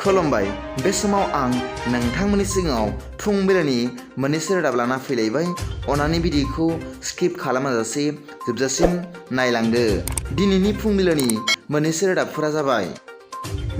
खुलुमबाय। बे समाव आं नोंथांमोननि सिगाङाव फुंबिलिनि मोननैसो रादाब लाना फैलायबाय। अन्नानै भिडिअखौ स्किप खालामाजासे जोबजासिम नायलांदो। दिनैनि फुंबिलिनि मोननैसो रादाबफोरा जाबाय।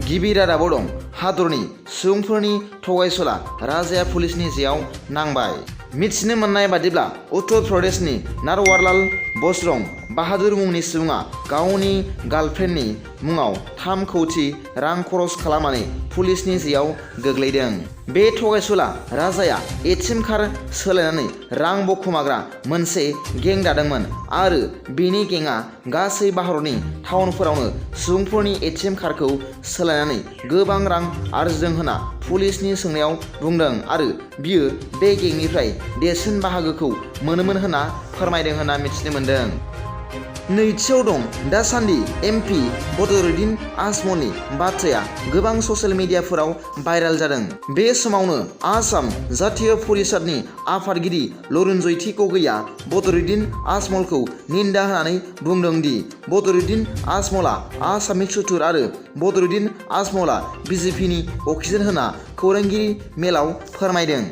गिबि रादाबाव दं हादरनि सुबुंफोरनि थगायसुला राजाया पुलिसनि जेयाव नांबाय। मिथिनो मोननाय बादिब्ला उत्तर प्रदेशनि नारवारलाल बसरं बाहादुर मुंनि सुबुङा गावनि गार्लफ्रेन्डनि मुङाव 3 कौटि रां खरस खालामनानै पुलिसनि जेयाव गोग्लैदों। बे थगायसुला राजाया ATM कार्ड सोलायनानै रां बखुमाग्रा मोनसे गें दादोंमोन आरो बेनि गेंआ गासै भारतनि टाउनफोरावनो सुबुंफोरनि ATM कार्डखौ सोलायनानै गोबां रां आरजिदों होनना पुलिसनि सोंनायाव बुंदों आरो बियो बे गेंनिफ्राय देरसिन बाहागोखौ मोनोमोन होनना फोरमायदों होनना मिथिनो मोन्दों। नैथियाव दं दासान्दि MP बदरुद्दीन आजमलनि बाथ्राया गोबां ससियेल मिडियाफोराव भाइरेल जादों। बे समावनो आसाम जातीय परिषदनि आफादगिरि लरुनजयती गगैया बदरुद्दीन आजमलखौ निन्दा होनानै बुंदों दि बदरुद्दीन आजमलआ आसामनि सुथुर आरो बदरुद्दीन आजमलआ BJPनि अक्सिजेन होनना खौरांगिरि मेलाव फोरमायदों।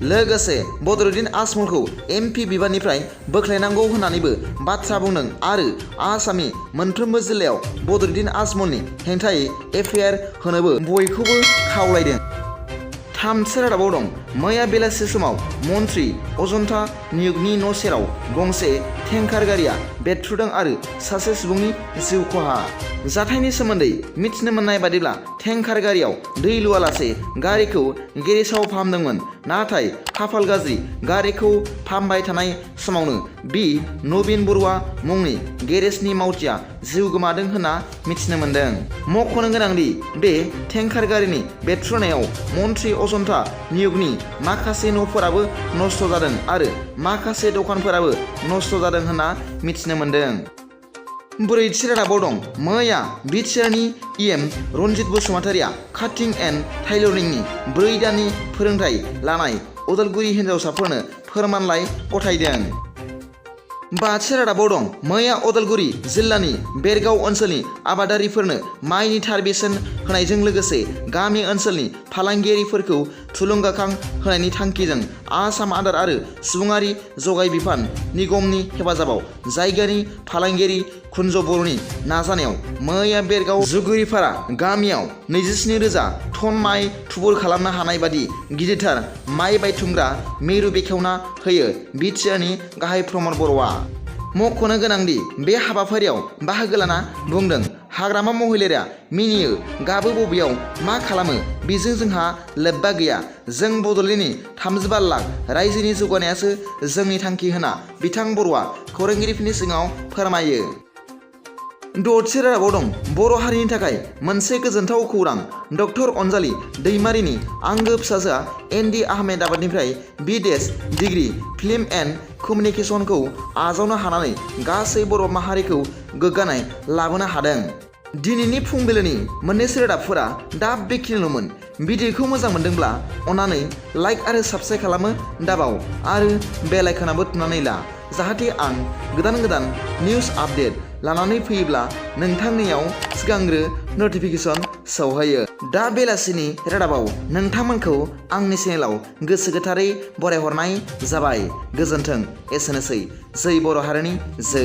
लोगोसे बदरुद्दीन आजमलखौ MP बिबाननिफ्राय बोख्लायनांगौ होननानैबो बाथ्रा बुंदों आरो आसामनि मोनफ्रोमबो जिल्लायाव बदरुद्दीन आजमलनि हेंथायै FIR होनोबो बयखौबो खावलायदों। थामथि रादाबाव दं मैया बेलासि समाव मन्त्रि अजन्ता नियुगनि न' सेराव गंसे टेंकार गारिया बेरफ्रुदों आरो सासे सुबुंनि जिउ खहा। जाथायनि सोमोन्दै मिथिनो मोननाय बादिब्ला टेंकार गारियाव दै लुवालासे गारिखौ गेरेजाव फाहामदोंमोन, नाथाय खाफाल गाज्रि गारिखौ फाहामबाय थानाय समावनो बि नवीन बरुवा मुंनि गेरेजनि मावथिआ जिउ गोमादों होनना मिथिनो मोन्दों। मख'नो गोनांदि बे टेंकार गारिनि बेरफ्रुनायाव मन्त्रि अजन्ता नियुगनि माखासे न'फोराबो नस्थ' जादों आरो माखासे दखानफोराबो नस्थ' जादों होनना मिथिनो मोन्दों। ब्रैथि रादाबाव दं मैया Btrradabनि EM रन्जित बसुमतारिया काटिं एन्ड टाइलरिंनि 4 दाननि फोरोंथाय लानाय उदालगुरि हिन्जावसाफोरनो फोरमानलाइ गथायदों। बाथि रादाबाव दं मैया उदालगुरि जिल्लानि बेरगाव ओनसोलनि आबादारिफोरनो माइनि थार बेसेन होनायजों लोगोसे गामि ओनसोलनि फालांगियारिफोरखौ थुलुंगाखां होनायनि थांखिजों आसाम आदार आरो सुबुङारि जगाय बिफान निगमनि हेफाजाबाव जायगानि फालांगियारि कुन्ज बर'नि नाजानायाव मैया बेरगाव जुगुरिपारा गामियाव 27,000 टन माइ थुबुर खालामनो हानाय बादि गिदिरथार माइ बायथुमग्रा मिरु बेखेवना होयो Btrradabनि गाहाय प्रमद बर'आ। मख'नो गोनांदि बे हाबाफारियाव बाहागो लाना बुंदों हाग्रामा महिलारिया मिनियो गाबो बबेयाव मा खालामो बेजों जोंहा लोब्बा गैया, जों बड'लेण्डनि 35 लाख रायजोनि जौगानायासो जोंनि थांखि होनना बिथां बर'आ खौरांगिरिफोरनि सिगाङाव फोरमायो। द'थि रादाबाव दं बर' हारिनि थाखाय मोनसे गोजोनथाव खौरां। डक्टर अनजालि दैमारिनि आंगो फिसाजोआ ND आहमेदाबादनिफ्राय B.Des डिग्री फिल्म एन्ड कमिउनिकेशनखौ आजावनो हानानै गासै बर' माहारिखौ गोग्गानाय लाबोनो हादों। दिनैनि फुंबिलिनि मोननैसो रादाबफोरा दा बेखिनिल'मोन। भिडिअखौ मोजां मोनदोंब्ला अन्नानै लाइक आरो साबस्क्राइब खालामनो दाबाव आरो बेल आइकनाबो थुनानै ला, जाहाथे आं गोदान निउस आपडेट लानानै फैयोब्ला नोंथांनियाव सिगांग्रो नटिफिकेसन सौहैयो। दा बेलासिनि रादाबाव नोंथांमोनखौ आंनि चेनेलाव गोसो गोथारै बरायहरनाय जाबाय। गोजोन्थों। एसेनोसै। जै बर' हारिनि जै।